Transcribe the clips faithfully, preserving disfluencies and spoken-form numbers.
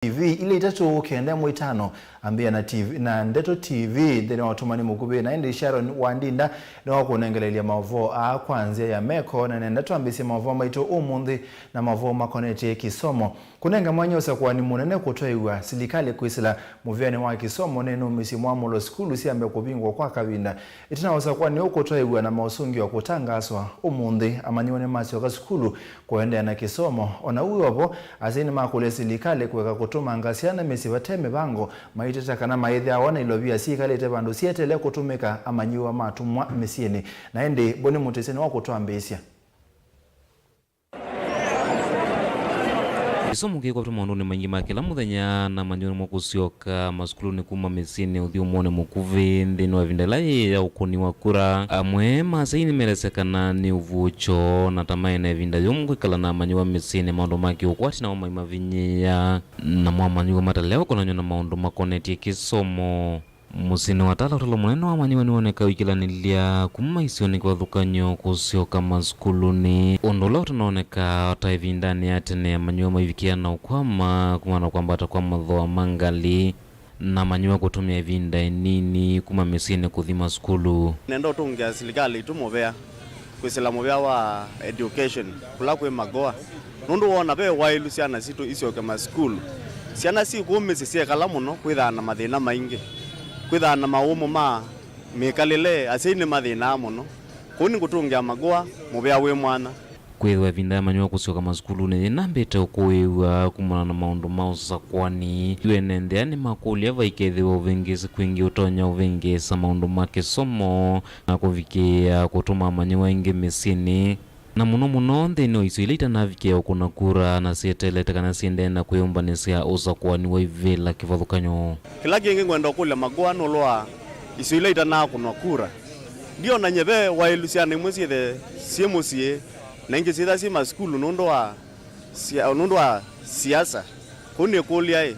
T V, ilĩ itatũ kenda ĩmwe itano, ambĩĩa na T V, na Ndeto T V nthĩnĩ wa ũtũmani mũkuvĩ. Na ĩndĩ Sharon Wandinda nĩwakũnengeleelya maũvoo aa kwa nzĩa ya meko, na nenda twambĩĩsye maũvoo maitũ ũmũnthĩ na maũvoo makonetye kĩsomo. Kũnenga mwanya ũsakũani mũnene kũtwaĩw'a silikalĩ kwĩsĩla mũvĩanĩ wa kĩsomo nĩnũmĩsye mwamũlo sukulu syambe kũvingũa kwa kavinda. Ĩtina wa ũsakũani ũũ kũtwaĩw'a na maũsũngĩo kũtangaaswa ũmũnthĩ, amanyĩw'a nĩmasyoka sukulu kũendeea na kĩsomo. O na ũu wĩ o vo, asyai nĩmakũlya silikalĩ kũeka kũtũmanga syana mĩsyĩ vate mĩvango, maiteta kana maĩthĩawa na ilovia syĩkalĩte vandũ syeteele kũtũmĩka amanyĩw'a matũmwa mĩsyĩnĩ. Na ĩndĩ Boni Mũtĩsya nĩwakũtwambĩĩsya. Kĩsomo kĩkwatwa maũndũnĩ maingĩ ma kĩla mũthenya, na amanyĩw'a nĩmakũsyoka masukulunĩ kuma mĩsyĩnĩ ũthyũmũonĩ mũkuvĩ nthĩnĩ wa ĩvinda ĩla yĩĩ ya ũkũni wa kura. Amwe ma asyai nĩmelesya kana nĩ ũvuũkyo, na ta maĩ na ĩvinda yũmũ kwĩkala na amanyĩw'a mĩsyĩnĩ, maũndũ ma kĩũkwati namo maimavinyĩĩa, namo amanyĩw'a matalewa kũnany'o na maũndũ makonetye kĩsomo. Mũsyĩnĩ wa Tala, ũtalo mũnene wa amanyĩw'a nĩwoneka ũikĩlanĩlya kuma isionĩ kĩvathũkany'o kũsyoka masukulunĩ, ũndũ ũla ũtanooneka ta ĩvindanĩ ya tene amanyĩw'a maivikĩa na ũkwama kumana na kwambata kwa mathooa ma ngalĩ, na amanyĩw'a kũtũmĩa ĩvinda ĩnini kuma mĩsyĩnĩ kũthi masukulu. Nenda ũtũngĩa silikalĩ itũ mũvea kwĩsĩla mũvea wa education kũla kwĩ Magoa, nũndũ woona ve waĩlu syana sitũ isyoke masukulu. Syana syĩ kũu mĩsyĩ syekala mũno, kwĩthaa na mathĩna maingĩ, kwĩthaa na mawũmũ ma mĩkalĩle, asyai nĩmathĩnaa mũno. Kũu nĩngũtũngĩa Magoa mũvea wĩ mwanya. Kwĩthĩwa ĩvinda ya amanyĩw'a kũsyoka masukulunĩ yĩnambĩte ũkũĩw'a kumana na maũndũ ma ũsakũani, yu ene nthĩ aa nĩmakũlya vaikethĩwe ũvĩngĩĩsi kwingĩ ũtonya ũvĩngĩĩsa maũndũ ma kĩsomo na kũvikĩĩa kũtũma amanyĩw'a aingĩ mĩsyĩnĩ, na mũno mũno nthĩnĩ wa isio ila itanavikĩa ũkũna kura na syeteelete kana siendee na kwĩyũmbanĩsya ũsakũani wa ivĩla kĩvathũkany'o. Kĩla kĩngĩ ngwenda ũkũlya Magoa nũndũ wa isio ila itanakũnwa kura. Ndiona nye ve waĩlu syana imwe syĩthe syĩ mũsyĩ na ingĩ syĩtha syĩ masukulu nũndũ wa sia-, nũndũ wa siasa. Kũu nĩkũlya-ĩ,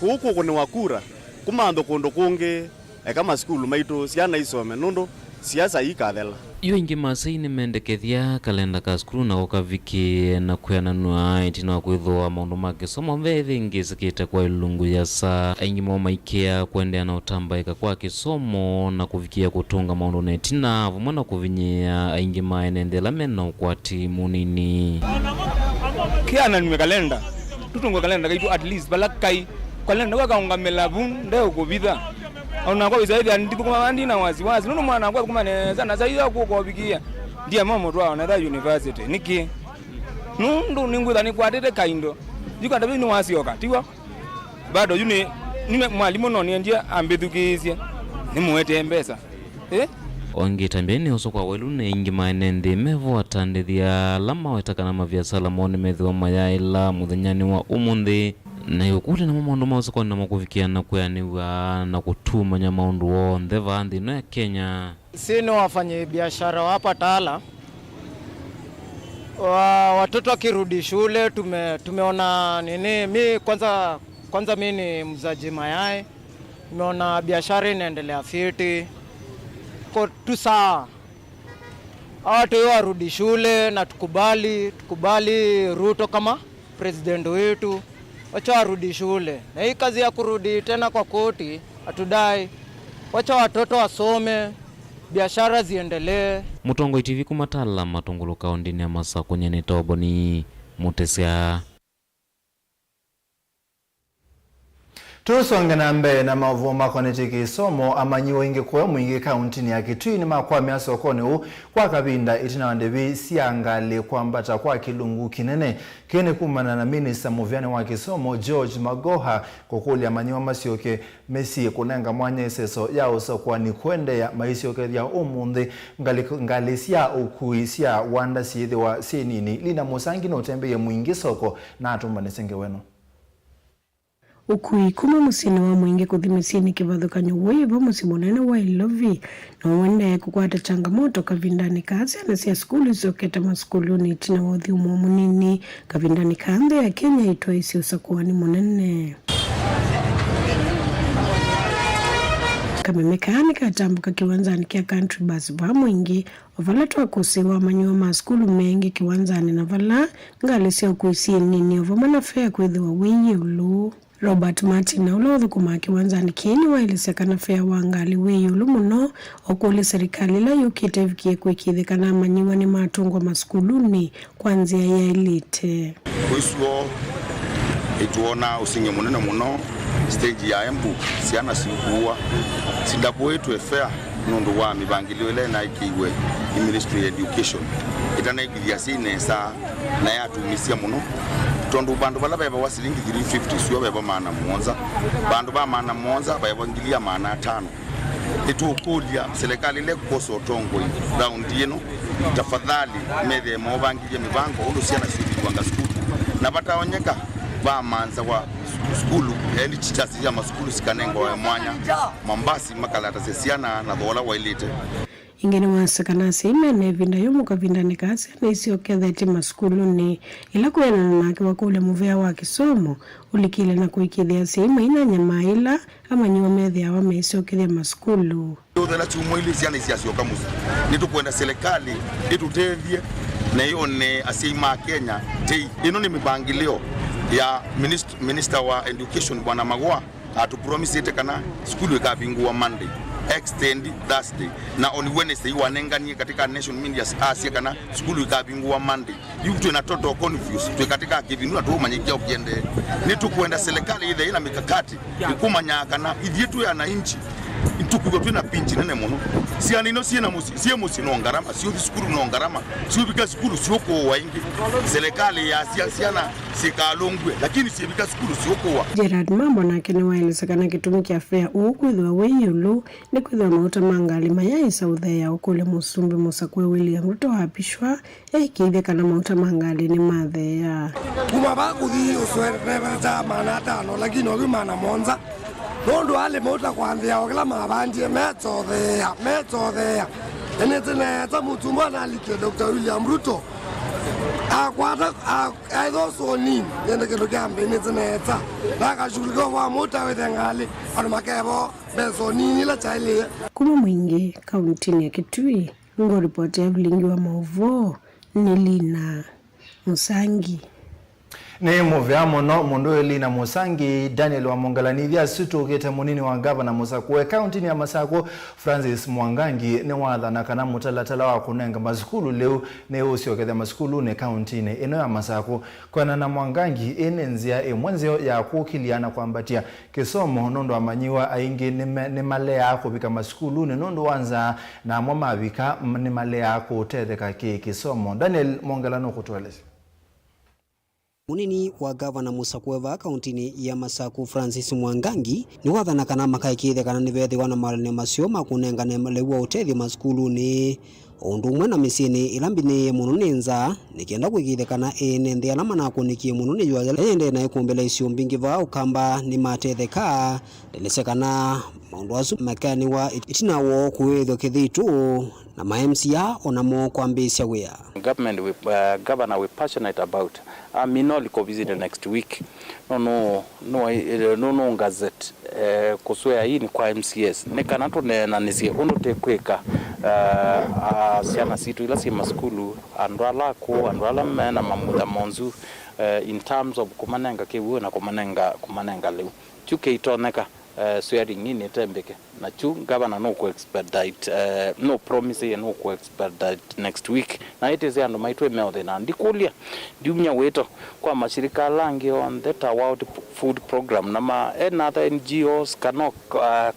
kũu kũkũnĩwa kura kuma andũ kũndũ kũngĩ, eka masukulu maitũ syana isome nũndũ siasa ikathela. Yu aingĩ ma asyai nĩmendekethya kalenda ka sukulu nako kavikĩe na kwĩananw'a ĩtina wa kwĩthĩwa maũndũ ma kĩsomo ve ĩvĩngĩĩsĩkĩte kwa ĩlungu yĩasa. Aingĩ moo maikĩa kũendeea na ũtambaĩka kwa kĩsomo na kũvikĩa kũtũnga maũndũ na ĩtina, vamwe na kũvinyĩĩa aingĩ ma ene nthĩ ala me na ũkwati mũnini. Kĩananw'e kalenda, tũtũngwe kalenda kaitũ at least vala kai. Kalenda kaka kaũngamĩla vu ndeũkũvitha. O nakwa wĩsa ĩthĩa ndithũkũma vaa ndi na wasiwasi. Nũndũ mwana wakwa athũkũma nesa na saitha kũka ũvikĩĩa. Ndiema mũtwaa ona etha university. Nĩkĩ? Nũndũ nĩngwĩtha nĩkwatĩte kaindo. Yu kanda vĩu nĩwasyoka, tiw'o? Bado yu nĩ, nĩ mwalimũ no nĩendie ambĩthukĩĩsye. Nĩmũetee mbesa. Eh? O ĩngĩ ĩtambya nĩ ũsũ kwa waĩlu nĩ aingĩ ma ene nthĩ mevo atandĩthya ala maweta kana maviasala moo nĩmethĩwa mayaĩla mũthenyanĩ wa ũmũnthĩ. Na ĩũkũlya namo maũndũ ma ũsakũani namo kũvikĩa na kwĩanĩw'a na kũtumany'a maũndũ onthe vaa nthĩ ĩno ya Kenya. Si ni wafanyi biashara wa hapa Tala. Wa, watoto wakirudi shule, tume-, tumeona nini, mi kwanza, kwanza mi ni mzaji mayai. Nimeona biashara inaendelea fiti. Ko tu sawa. Hawa watu hiyo warudi shule na tukubali, tukubali Ruto kama president wetu. Wacha warudi shule. Na hii kazi ya kurudi tena kwa koti, hatudai. Wacha watoto wasome, biashara ziendelee. Mũtongoi T V kuma Tala, Matũngũlũ kaũndĩnĩ ya Masakũ, nyie nĩ Toboni Mũtĩsya. Tũsonge na mbee na maũvoo makonetye kĩsomo, amanyĩw'a aingĩ kũya mũingĩ kaũntĩnĩ ya Kitui nĩmakwamĩa sokonĩ ũũ kwa kavinda ĩtina wa ndĩvi sya ngalĩ kwambata kwa kĩlungu kĩnene. Kĩĩ nĩ kumana na minista mũvĩanĩ wa kĩsomo George Magoha kũkũlya amanyĩw'a masyoke mĩsyĩ kũnenga mwanya ĩseso ya ũsakũani kũendeea maisyokethya ũmũnthĩ. Ngalĩ, ngalĩ sya ũkui sya wanda syĩthĩwa syĩ nini. Lina Mũsangi nũtembeie mũingĩ soko na atũmbanĩsye ngewa ĩno. Ũkui kuma mũsyĩnĩ wa mũingĩ kũthi mĩsyĩnĩ kĩvathũkany'o wĩ vo mũsyĩ mũnene wa Ilovi no ũendee kũkwata changamoto kavindanĩ kaa syana sya sukulu isyokete masukulunĩ ĩtina wa ũthyũmũo mũnini, kavindanĩ kaa nthĩ ya Kenya ĩtwaĩsye ũsakũani mũnene. Kameme kaa nĩkatambũka kĩwanzanĩ kya Country Bus vaa mũingĩ, o vala twakũsĩĩwa amanyĩw'a ma sukulu mengĩ kĩwanzanĩ na vala ngalĩ sya ũkui syĩ nini, o vamwe na fare kwĩthĩwa wĩ ĩũlũ. Robert Martin, na ũla ũthũkũmaa kĩwanzanĩ kĩĩ, nĩwaelesya kana fea wa ngalĩ wĩ ĩũlũ mũno, ũkũlya serikali ĩla yũkĩte ĩvikĩe kũĩkĩĩthya kana amanyĩw'a nĩmatũngwa masukulunĩ kwa nzĩa yaĩlĩte. Kwĩsw'o, nĩtwoona ũseng'yo mũnene mũno stage ya Embu, syana sikuwa sindakũĩtwe fare nũndũ wa mĩvangĩlyo ĩla ĩnaĩkĩiwe nĩ Ministry ya Education ĩtanaĩkĩthya syĩ nesa na yatũmĩsya mũno, tondũ vandũ vala vevawa silingi three fifty, sua veva maana mũonza, vandũ va maana mũonza vaewa ngili ya maana atano. Nĩtũkũlya serikali ĩla ĩkũkosa ũtongoi raundi ĩno, tafadhali methĩe maũvangĩthya mĩvango ũndũ syana syĩvingũanga sukulu, na vataonyeka vamanzawa sukulu, yaani teachers sya masukulu sikanengwa mwanya, mambasi makalatasya syana na thooa ũla waĩlĩte. Ĩngĩ nĩwasya kana asyai mena ĩvinda yũmũ kavindanĩ kaa syana isyokethetye masukulunĩ, ĩla kwĩanana nake wakũlya mũvea wa kĩsomo ũlikĩle na kũĩkĩĩthya asyai mainyanyamaa ĩla amanyĩw'a methĩawa mesyokethya masukulu. Ũthela syumwa ilĩ syana isyasyoka mũsyĩ. Nĩtũkwenda serikali ĩtũtethye na yone asyai ma Kenya tei. Ĩno nĩ mĩvangĩlĩo ya minist-, Minister wa Education, Bwana Magoha. Atũpromisĩte kana sukulu ĩkavingũwa Monday, extend Thursday, na on Wednesday wanenganie katika Nation Media asya kana sukulu ĩkavingũwa Monday. Yu twĩ na total confuse, twĩ katika kĩvinu na tũũmanya kyaũ kĩendee. Nĩtũkwenda serikali ĩthĩe na mikakati ĩkũmanyaa kana ithyĩ twĩ ananchi tũkwĩthwa twĩ na pinch nene mũno. Syana ino syĩ na mũsyĩ, syĩ mũsyĩ no ngarama, syũthi sukulu no ngarama, syũvika sukulu syũkũũwa ĩngĩ. Serikali yasya syana syĩkalũngw'e, lakini syĩvika sukulu syũkũwa. Gerard Mambo nake nĩwaelesya kana kĩtumi kya fare ũũ kwĩthĩwa wĩ ĩũlũ nĩ kwĩthĩwa mauta ma ngalĩ mayaaĩsa ũtheea, ũkũlya Mũsumbĩ mũsakũe William Ruto apishwa eĩkĩĩthye kana mauta ma ngalĩ nĩmatheea. Kuma vaa kũthi Uswere nĩvetaa maana atano, lakini oyu maana mũonza. Nũndũ alĩ mauta kwanzĩa o kĩla mavandie, metotheea, metotheea. Ĩnĩtĩ nesa Mũsumbĩ analikie Doctor William Ruto akwata, a-, aĩtha ũsũnini, nĩende kĩndũ kya mbee ĩnĩtĩ nesa, na akashughulikiwa kwa mauta wĩthe ngalĩ, andũ makevo mbesa nini ila kyaĩlĩe. Kuma Mwingĩ, kauntinĩ ya Kitui, ngũripoti ya vilingi wa maũvoo nĩ Lina Mũsangi. Nĩ mũvea mũno mũndũ ũyũ Lina Mũsangi. Daniel Wamongela. Nĩ ithya asu tũkĩte, mũnini wa ngavana mũsakũe kauntinĩ ya Masakũ, Francis Mwangangi, nĩwathana kana mũtalatala wa kũnenga masukulu lĩu nĩ ũsyokethya masukulunĩ kauntinĩ ĩno ya Masakũ. Kwĩanana na Mwangangi, ĩĩ nĩ nzĩa ĩmwe nzeo ya kũkĩlya na kwambatya kĩsomo, nũndũ amanyĩw'a aingĩ nĩme-, nĩmaleaa kũvika masukulunĩ nũndũ wa nzaa, na amwe mavika m-, nĩmaleaa kũtetheka kĩ-kĩsomo. Daniel Mongela nũkũtũelesya. Mũnini wa ngavana mũsakũe vaa kauntinĩ ya Masakũ, Francis Mwangangi, nĩwathana kana makaĩkĩĩthya kana nĩvethĩwa na maũlany'o maseo ma kũnengane lĩu wa ũtethyo masukulunĩ, o ũndũ ũmwe na mĩsyĩnĩ ĩla mbinĩĩe mũno nĩ nzaa, nĩ kenda kũĩkĩĩthya kana ene nthĩ ala manakũnĩkie mũno nĩ yũa yĩla yĩendee na ĩkũmbĩla isio mbingĩ vaa Ũkamba nĩmatethekaa. Ndelesya kana maũndũ asu makeanĩwa ĩtina woo kũĩthw'a kĩthito na ma M C A o namo kwambĩĩsya wĩa. Government we, uh, governor we passionate about. I'm in Oliko visit next week. No, no, no, eh, no, no gazette, eh, kũswea in kwa M C As. Nĩ kana tũneenanĩsye ũndũ tĩkwĩka, eh, ah, syana sitũ ila syĩ masukulu, andũ ala akũũ, andũ ala mena mamutha monzu, eh, in terms of kũmanenga kĩw'ũ na kũmanenga, kũmanenga lĩu. Kyu kĩitonyeka, eh, swearing in ĩtembĩke. Na kyu ngavana nũkũ expedite, eh, nũ promise nũkũ expedite next week. Na ĩtĩsĩ andũ maitũ meũthĩna. Ndikũlya, ndiumya wĩto kwa mashirika ala angĩ onthe ta World Food Program na ma, ena other N G Os kana, uh,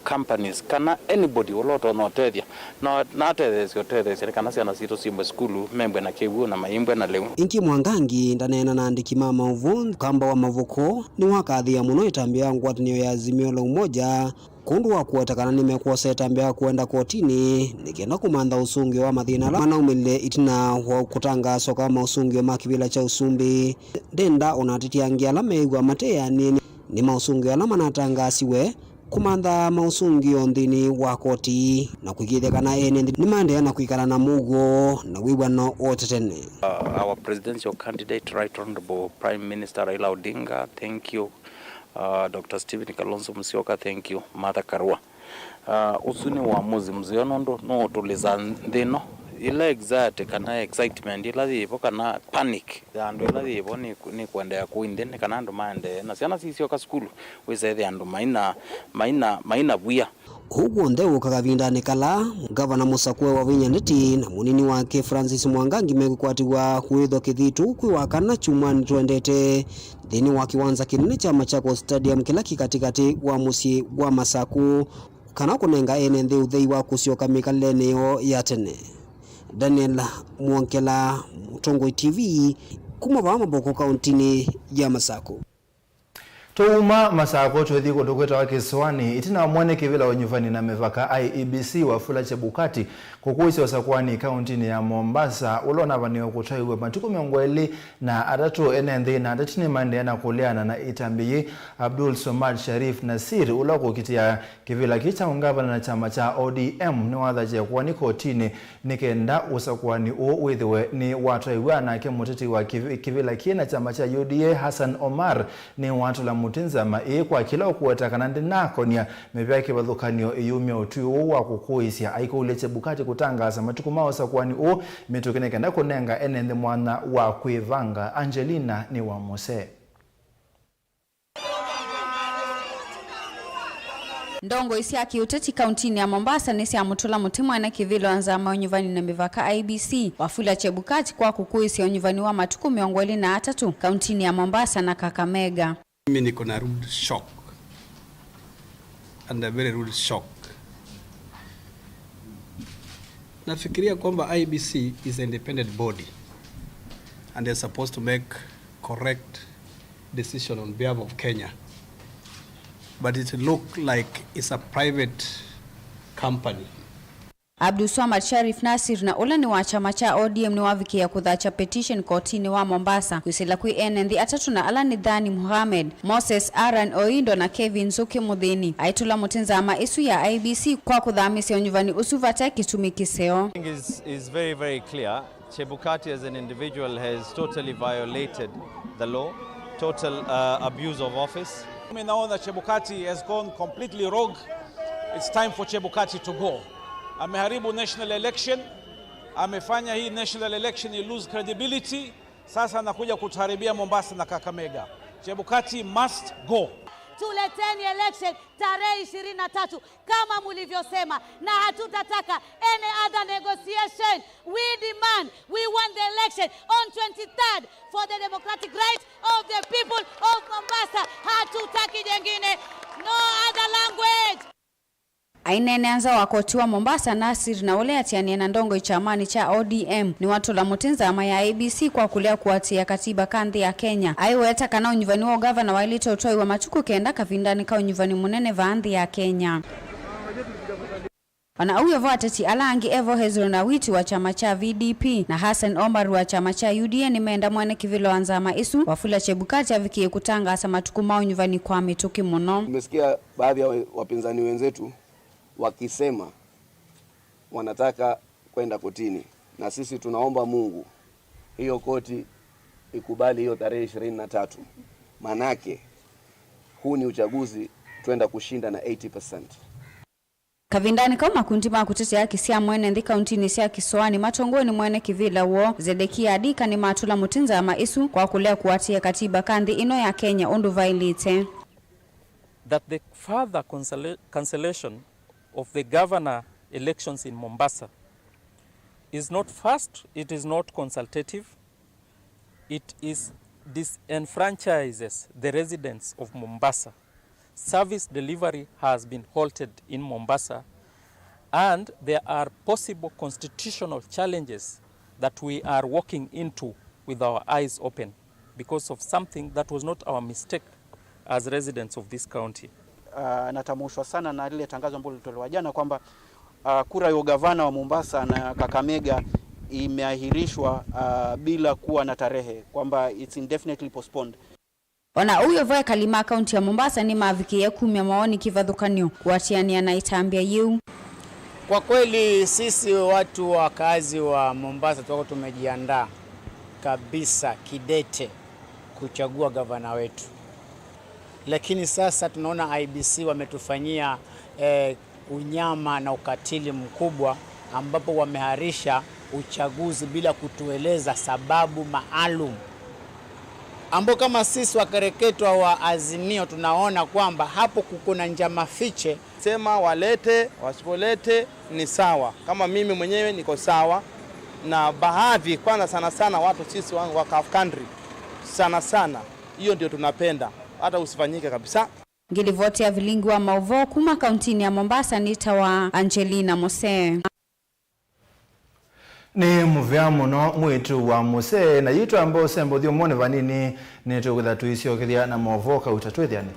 companies kana anybody ũla ũtonya ũtethya. Na, na atetheesye ũtetheesya nĩ kana syana sitũ syĩmbwe sukulu, membwe na kĩw'ũ na mayĩmbwe na lĩu. Ĩngĩ Mwangangi ndaneena na andĩki ma maũvoo, Ũkamba wa Mavuko nĩwakathĩĩa mũno ĩtambya ya ngwatanĩo ya Azimio la Umoja, kwondũ wa kũweta kana nĩmekwosa ĩtambya ya kũenda kotinĩ nĩ kenda kũmantha ũsũngĩo wa mathĩna ala manaumĩlile ĩtina wa kũtangaaswa kwa maũsũngĩo ma kĩvĩla kya ũsumbĩ. Ndenda ona ateti angĩ ala meĩw'a mateanĩe nĩ, nĩ maũsũngĩo ala manatangaasiwe kũmantha maũsũngĩo nthĩnĩ wa koti na kũĩkĩĩthya kana ene nthĩ nĩmaendeea na kwĩkala na mũuo na wĩw'ano o ta tene. Uh, our presidential candidate, Right Honorable Prime Minister Raila Odinga, thank you. Uh, Doctor Stephen Kalonzo Musyoka, thank you. Martha Karua. Uh, ũsu nĩ ũamuzi mzeo nũndũ nũũtũlĩsa nthĩ ĩno Ĩla anxiety kana excitement ĩla yĩvo kana panic ya andũ ĩla yĩvo nĩ, nĩ kũendeea kũu nthĩ, nĩ kana andũ maendee na syana sisyoka sukulu, wĩsethĩa andũ maina, maina, maina vwia. Ũu w'onthe wũka kavindanĩ kala ngavana mũsakũe Wavinya Ndeti na mũnini wake Francis Mwangangi mekwĩkwatĩw'a kũĩthwa kĩthitũ kwĩ Wakana kyumwanĩ twendete nthĩnĩ wa kĩwanza kĩnene kya Machakos Stadium kĩla kĩ katĩkatĩ wa mũsyĩ wa Masakũ, kana kũnenga ene nthĩ ũthei wa kũsyoka mĩkalĩlenĩ yoo ya tene. Daniel Mwongela, Mũtongoi T V, kuma vaa Mavoko, kauntinĩ ya Masakũ. Tũuma Masakũ tũthi kũndũ kwĩtawa Kĩsũanĩ, ĩtina wa mwene kĩvĩla wa ũnyuvani na mĩvaka, I E B C, Wafula Chebukati kũkũĩsya ũsakũani kauntinĩ ya Mombasa, ũla ũnavaniwe kũtwaiw'a matukũ mĩongo ĩlĩ na atatũ ene nthĩ na ateti nĩmaendeea na kũleana na ĩtambya yĩĩ. Abdul Swamad Sharif Nasir, ũla ũkũkitĩa kĩvĩla kĩĩ kya ũngavana na kyama kya O D M, nĩwathatie kũani kotinĩ nĩ kenda ũsakũani ũũ wĩthĩwe nĩwatwaiw'a, nake mũteti wa kĩvĩ-, kĩvĩla kĩĩ na kyama kya U D A, Hassan Omar, nĩwatũla mũtĩ nzama ĩĩ kwa kĩla ũkũweta kana ndĩnakonia mĩvĩa kĩvathũkany'o ĩyumya ũtwi ũũ wa kũkũĩsya. Aikũlya Chebukati kũtangaasa matukũ ma ũsakũani ũũ mĩtũkĩ nĩ kenda kũnenga ene nthĩ mwanya wa kwĩvanga. Angelina nĩ wa Mose. Ndongoi sya kĩũteti kauntinĩ ya Mombasa nĩsyamũtũla mũtĩ mwene kĩvĩla wa nzama ya ũnyuvani na mĩvaka, I E B C, Wafula Chebukati kwa kũkũĩsya ũnyuvani wa matukũ mĩongo ĩlĩ na atatũ kauntinĩ ya Mombasa na Kakamega. Mimi niko na rude shock and a very rude shock. Nafikiria kwamba I E B C is an independent body and they're supposed to make correct decision on behalf of Kenya, but it look like it's a private company. Abdulswamad Sharif Nasir, na ũla nĩ wa kyama kya O D M, nĩwavikĩĩa kũthakya petition kotinĩ wa Mombasa kwĩsĩla kwĩ ene nthĩ atatũ, na ala nĩ Dhani Mohamed, Moses Aaron Oindo na Kevin Nzũkĩ Mũthĩni. Aitũla mũtĩ nzama ĩsu ya I E B C kwa kũthamĩsya ũnyuvani ũsu vate kĩtumi kĩseo. I think is, is very, very clear. Chebukati as an individual has totally violated the law, total, uh, abuse of office. Mimi naona Chebukati has gone completely rogue. It's time for Chebukati to go. Ameharibu national election, amefanya hii national election i lose credibility. Sasa anakuja kutuharibia Mombasa na Kakamega. Chebukati must go. Tuleteni election tarehe ishirini na tatu kama mulivyosema, na hatutataka any other negotiation. We demand, we want the election on twenty-third for the democratic right of the people of Mombasa. Hatutaki jengine. No other language. Aineenea nza wa koti wa Mombasa, Nasir, na ũla atianie na ndongoi kyamanĩ kya O D M, nĩwatũla mũtĩ nzama ya I E B C kwa kũlea kũatĩĩa katiba ka nthĩ ya Kenya. Aiweta kana ũnyuvani wa ũgavana waĩlĩte ũtwaiwa matukũ kenda kavindanĩ ka ũnyuvani mũnene vaa nthĩ ya Kenya. Ona ũu evo, ateti ala angĩ evo Hezron Awiti wa kyama kya V D P na Hassan Omar wa kyama kya U D A nĩmenda mwene kĩvĩla wa nzama ĩsu, Wafula Chebukati, avikĩe kũtangaasa matukũ ma ũnyuvani kwa mĩtũkĩ mũno. Tumesikia baadhi ya wapinzani wenzetu wakisema wanataka kwenda kotini, na sisi tunaomba Mungu hiyo koti ikubali hiyo tarehe ishirini na tatu, manake huu ni uchaguzi, twenda kushinda na eighty percent. Kavindanĩ kau, makundi ma kũtetea haki sya mwene nthĩ kauntinĩ sya Kĩsũanĩ matongoew'e nĩ mwene kĩvĩla woo, Zedekia Adika, nĩmatũla mũtĩ nzama ĩsu kwa kũlea kũatĩĩa katiba ka nthĩ ĩno ya Kenya ũndũ vaĩlĩte. That the further cancella-, cancellation of the governor elections in Mombasa is not, first, it is not consultative, it is disenfranchises the residents of Mombasa. Service delivery has been halted in Mombasa, and there are possible constitutional challenges that we are walking into with our eyes open because of something that was not our mistake as residents of this county. Ah, natamushwa sana na lile tangazo ambalo lilitolewa jana kwamba, ah, kura ya ugavana wa Mombasa na Kakamega imeahirishwa, ah, bila kuwa na tarehe, kwamba it's indefinitely postponed. Ona ũu evo, ekali ma kaunti ya Mombasa nĩmavikĩie kumya mawoni kĩvathũkany'o kũatĩanĩa na ĩtambya yĩu. Kwa kweli, sisi watu wakazi wa Mombasa tulikuwa tumejiandaa kabisa kidete kuchagua gavana wetu. Lakini sasa tunaona I E B C wametufanyia, eh, unyama na ukatili mkubwa, ambapo wameharisha uchaguzi bila kutueleza sababu maalum, ambao kama sisi wakereketwa wa Azimio tunaona kwamba hapo kuko na njama fiche. Sema walete, wasipolete ni sawa. Kama mimi mwenyewe niko sawa, na baadhi, kwanza sana sana watu sisi wangu wa Calf Country, sana sana, hiyo ndio tunapenda, hata usifanyike kabisa. Ngilivoti ya vilingi wa mauvoo kuma kauntinĩ ya Mombasa nĩtawa Angelina Mose. Nĩ mũvea mũno mwĩĩtu wa mũsee, na yu twamba ũsembe ũthyũmũnĩ vanini, nĩtũkwĩtha tũisyokethya na maũvoo kauta twĩthĩane.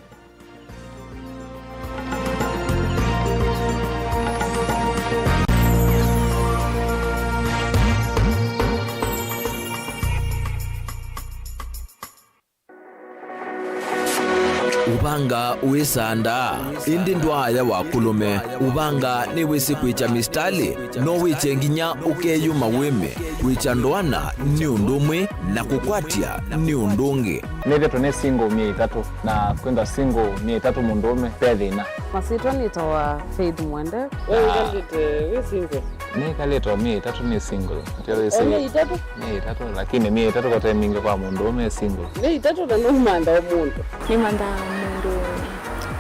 Ũvanga wĩsandaa, ĩndĩ ndwaaya wa kũlũme. Ũvanga nĩwĩsĩ kwĩkya misitalĩ, no wĩkye nginya ũkeyũma wĩme. Kwĩkya ndoana nĩ ũndũ ũmwe, na kũkwatya nĩ ũndũ ũngĩ. Nĩthĩtwe nĩ single myei ĩtatũ, na kwĩthwa single myei ĩtatũ mũndũũme ve thĩna. Masyĩtwa nĩtawa Faith Mwende. Wewe ũkalĩte wĩ single? Nĩkalĩte o myei ĩtatũ nĩ single. Ndio wĩsĩ. O myei ĩtatũ? Myei ĩtatũ, lakini myei ĩtatũ kote mingĩ kwa mũndũũme e single. Myei ĩtatũ na nũmantha o mũndũ. Nĩmanthaa mũndũ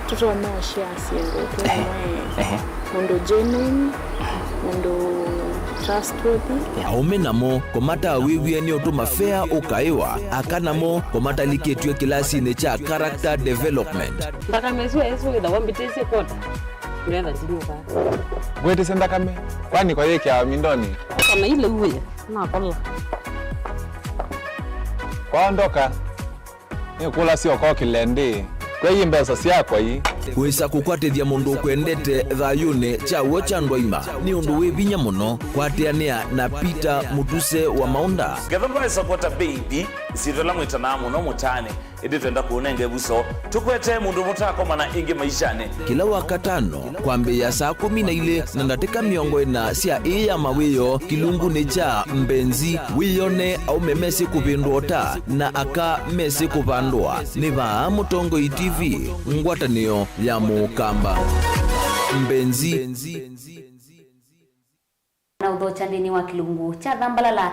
tũtonya ũshare syĩndũ twĩ. Ehe. Mũndũ genuine, mũndũ trustworthy. Aũme namo kũmatawĩw'e nĩ ũtũma fea ũkaĩwa, aka namo kũmatalikĩtw'e kĩlasinĩ kya character development. Nthakame ĩsu ĩsu ĩthawa mbĩtĩsye kwota. Ngetha ndinyuka. Ngwĩtĩsye nthakame, kwani kwa yĩkĩawa mindoni? Kana ile uwe, nakola. Kwaondoka, nĩkũlasya ũkokĩle ndĩ, kwei mbesa syakwa ii. Kwĩsa kũkwatĩthya mũndũ ũkwendete thayũnĩ kya w'o kya ndwaima nĩ ũndũ wĩ vinya mũno. Kwatĩanĩa na Peter Mũtuse wa Maũnda. Ngetha ndwaĩsa kwota baby, ĩsyĩtwa ĩla mwĩtanaa mũno mũtaanĩ. Ĩndĩ twenda kũũnenga ĩvuso, tũkwetee mũndũ mũtakomana ĩngĩ maishanĩ. Kĩla Wakatano, kwambĩĩa saa kũmi na ilĩ na ndatĩka mĩongo ĩna sya ĩĩ ya mawĩoo, kĩlungunĩ kya Mbenzi, wĩyone aũme mesĩ kũvĩndũa ũta na aka mesĩ kũvandũa. Nĩ vaa Mũtongoi T V, ngwatanĩo ya Mũkamba. Mbenzi. Na ũthokya nthĩnĩ wa kĩlungu kya Thambalala.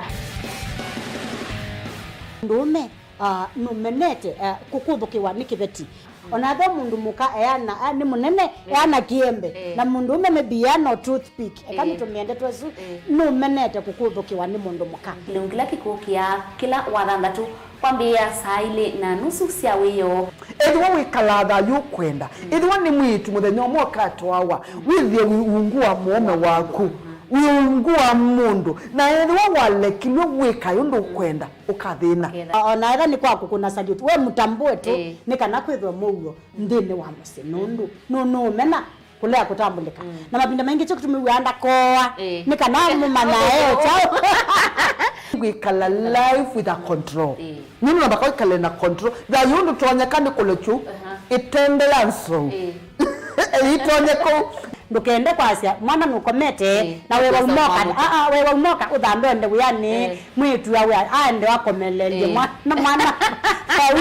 Mũndũũme, ah, nũmenete, ah, kũkũthũkĩwa nĩ kĩveti. O na ethĩwa mũndũ mũka eana, ah, nĩ mũnene, eana kĩembe, eh, na mũndũũme maybe eana o toothpick. Eka, eh, nĩtũmĩe ndeto ĩsu, eh, nũmenete kũkũthũkĩwa nĩ mũndũ mũka. Kĩlungu kĩla kĩkũkĩa kĩla Wathanthatũ. Kwambĩĩa saa ilĩ na nusu sya wĩoo. Ethĩwa wĩkalaa thayũ ũkwenda, ethĩwa nĩ mwĩĩtu mũthenya ũmwe ũkatwawa, wĩthĩe wĩ ungu wa mũũme waku, wĩ ungu wa mũndũ, na ethĩwa walekilw'e wĩkae ũndũ ũkwenda, ũkathĩna. Ũkethĩna. O na ethĩwa nĩ kwa kũkũna salute, we mũtambũe tu, ĩĩ, nĩ kana kwĩthwe mũuo nthĩnĩ wa mũsyĩ, nũndũ nũ-, nũũmena. Kũlea kũtambũlĩka. Mm. Na mavinda maingĩ kyo kĩtumi wĩaa ndakoa, eh, nĩ kana mũmanya e kyaũ. Kwĩkala life with a control. Eh. Nũndũ namba kwĩkale na control. Thayũ ndũtonyeka nĩ kũlekyu. Aha. Ĩtende ya nsou. Eh. Ĩtonye kũu. Ndũkende kwasya mwana nũkomete, eh, na wewa ũkosa umoka. Mwana. Ah, ah, wewa umoka ũthambe ũende wĩanĩ. Eh. Mwĩĩtu awe aende akomelelye, eh, mwana, mwana. Vau.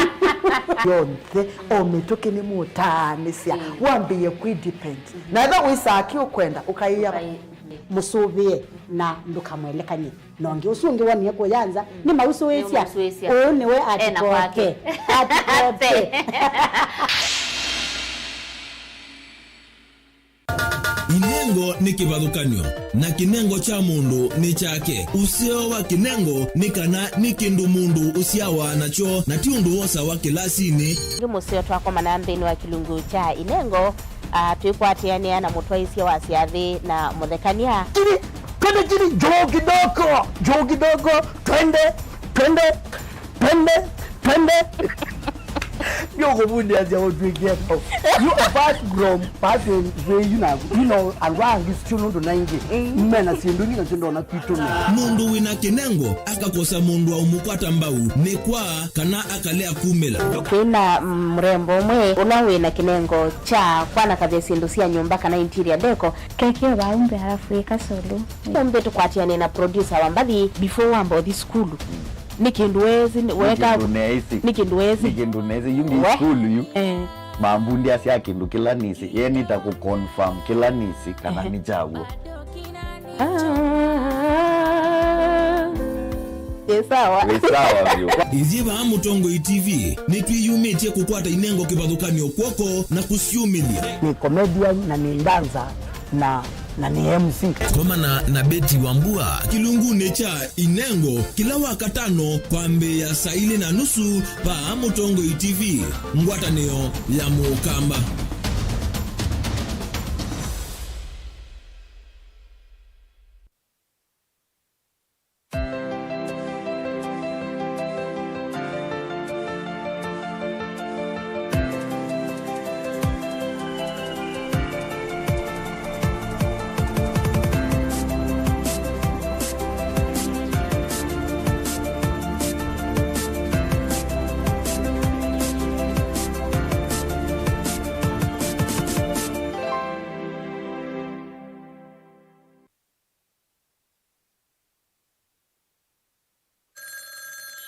Yonthe, o mĩtũkĩ nĩmũtaanĩsya, mm, wambĩĩe kwĩ depend. Mhm. Na ethĩwa wĩsaa kĩ ũkwenda, ũkaĩa. Ũkaĩ-, mhm. Mũsũvĩe na ndũkamwelekany'e na ũngĩ. Ũsu ũngĩ wonie kũya nza, mm, nĩmausũĩsya. Nĩũmũsũĩsya. Ũũ nĩwe. Ena atikoke. Kwake. Atikoke. Inengo nĩ kĩvathũkany'o, na kĩnengo kya mũndũ nĩ kyake. Ũseo wa kĩnengo nĩ kana nĩ kĩndũ mũndũ ũsyawa nakyo, na ti ũndũ wosawa kĩlasinĩ. Ĩngĩ mũseo twakomana nthĩnĩ wa kĩlungu kya inengo, a, twĩkwatĩanĩa na mũtwaĩsya wa syathĩ na mũthekany'a. Chini, twende chini, juu kidogo, juu kidogo, twende, twende. Twende, twende. Ndio kũvundia cia ũtwĩkia kau. You, apart from passing way, you know, you know, andũ angĩ sio nũndũ na ingĩ. Mm. Mena syĩndũ ingĩ nasyo ndona kwitũ nĩ. Mũndũ wĩna kĩnengo akakosa mũndũ wa ũmũkwata mbau nĩ kwa kana akalea kumĩla. Kwĩna, mm, mrembo ũmwe ũla wĩna kĩnengo kya kwanakavya syĩndũ sya nyũmba kana interior decor. Keke vau mbee alafu ĩka solo. Ũmbe tũkwatĩane na producer wa mbathi before wamba ũthi sukulu. Nĩ kĩndũ wesĩ, nĩ, nĩ weka kĩndũ neesĩ. Nĩ kĩndũ wesĩ. Nĩ kĩndũ neesĩ. Yu ndi we sukulu yu. Eh. Mambundiasya kĩndũ kĩla nĩsĩ. Ye nĩta kũ confirm kĩla nĩsĩ kana, ehe, nĩ kyaw'o. Ah. Ĩ sawa. Wĩ sawa vyũ. Ithyĩ vaa Mũtongoi T V nĩtwĩyumĩtye kũkwata inengo kĩvathũkany'o kw'oko na kũsyumĩlya. Nĩ comedian na nĩ dancer na, na nĩ M C. Komana na Betty Wambua kĩlungunĩ kya Inengo kĩla Wakatano kwambĩĩa saa ilĩ na nusu vaa Mũtongoi T V, ngwatanĩo ya Mũkamba.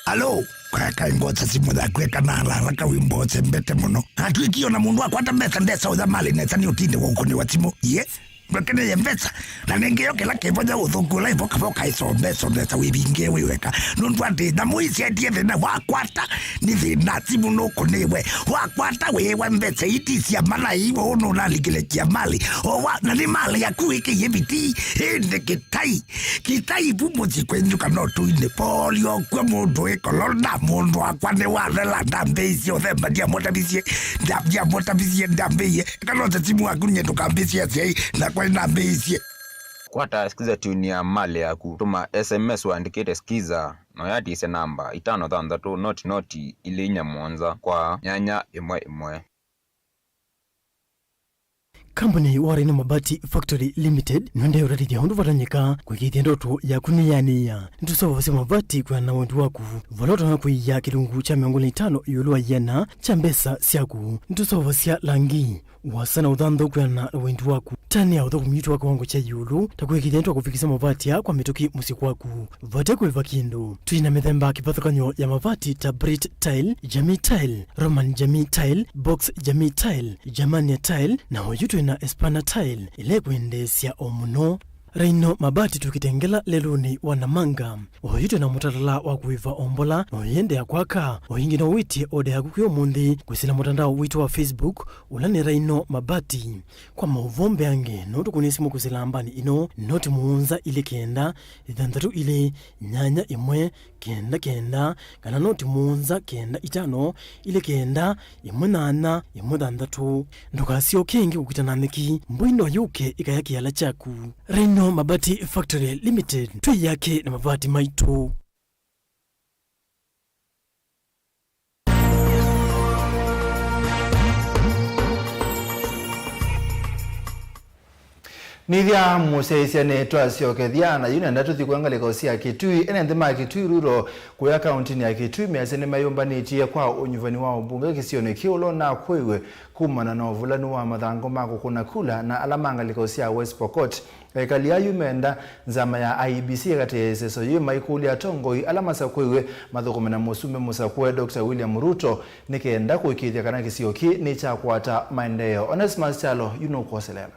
Alo, kakai ngwota simũ yaku eka na haraka wĩmbo ũsembete mũno. Atwĩkie ona mũndũ akwata mbesa ndesa ũya malĩ nesa nĩ ũtinde wa ũkũnĩwa simũ. Ye? Ndwekeneye mbesa. Na nĩngĩ yo kĩla kĩvonya ũthũku ũla ĩvoka voka ĩsombesondesa wĩvinge wĩ weka. Nũndũ atĩ nyamũ isyatie thĩna wakwata nĩ thĩna simũ nũkũnĩwe. Wakwata wĩĩwa mbesa iti sya mana iwe ũnũnalikĩle kia malĩ. Owa na nĩ malĩ yaku wĩkĩie viti. Ĩndĩ kĩtai. Kĩtai vu mũsyĩ kwenyu kana ũtũinĩ. Polio kw'o mũndũ wĩ kolona, mũndũ wakwa nĩwathela, ndambĩĩisye ũthemba, ndiamũtavisye, nda-, ndiamũtavisye, ndambĩĩie. Kana ũte simu waku nye ndũkambĩĩsye asyai, nakwa nĩnambĩĩisye. Kwata Skiza tune ya malĩ yaku, tũma S M S ũandĩkĩte Skiza, na ũyatisye namba itano thanthatũ noti noti ilĩ inya mũonza kwa nyanya ĩmwe ĩmwe. Kambuni wa Rhino Mabati Factory Limited nĩũendee ũtatĩthya ũndũ vatanyĩka kũĩkĩĩthya ndoto yaku nĩyanĩĩa. Nĩtũseũvasya mavati kwĩana na wendi waku, vala ũtonya kũia kĩlungu kya mĩongo ĩlĩ na itano ĩũlũ wa ĩana kya mbesa syaku. Nĩtũseũvasya langi, ũasa na ũthanthau kwĩana na wendi waku. Tanĩa ũthũkũmi witũ wa kĩwango kya ĩũlũ, ta kũĩkĩĩthya nĩtwakũvikĩsya mavati aa kwa mĩtũkĩ mũsyĩ kwaku. Vate kũĩva kĩndũ. Twĩ na mĩthemba kĩvathũkany'o ya mavati ta Brit Tile, Jamii Tile, Roman Jamii Tile, Box Jamii Tile, Germania Tile, na oyu twĩ na Espana Tile, ĩla ĩkwendeesya o mũno. Rhino Mabati tũkĩte ngela lelũnĩ wa Namanga. Oyu twĩ na mũtalatala wa kũĩva o mbola, na ũyĩendeea kwaka. O ĩngĩ no wĩtye oda yaku kwĩ ũmũnthĩ kwĩsĩla mũtandao witũ wa Facebook, ũla nĩ Rhino Mabati. Kwa maũvoo mbeange, no tũkũnĩe simũ kwĩsĩla nambani ĩno, noti mũonza ilĩ kenda, ĩthanthatũ ilĩ, nyanya ĩmwe, kenda kenda, kana noti mũonza kenda itano, ilĩ kenda, ĩmwe nyanya, ĩmwe thanthatũ. Ndũkasyoke ĩngĩ kũkita na nyeki, mbũi no yũke ĩkaya kĩala kyaku. Rhino Mabati Factory Limited, twĩ yake na mavati maitũ. Nĩthya mũsyaĩĩsya nĩtwasyokethya, na yu nenda tũthi kwa ngalĩko sya Kitui. Ene nthĩ ma Kitui Rural kũya kaũntinĩ ya Kitui measya nĩmeyũmbanĩtye kwa ũnyuvani wa ũmbunge kĩsionĩ kĩĩ ũla ũnakwĩw'e kumana na ũvulanu wa mathangũ ma kũkũna kula na ala ma ngalĩko sya West Pokot. Ekali ayu menda nzama ya I E B C ĩkatĩĩe ĩseso yĩĩ maikũlya atongoi ala masakũiwe mathũkũme na mũsumbĩ mũsakũe Doctor William Ruto nĩ kenda kũĩkĩĩthya kana kĩsio kĩĩ nĩkyakwata maendeeo. Onesmus Kyalo yu nũkwoselela.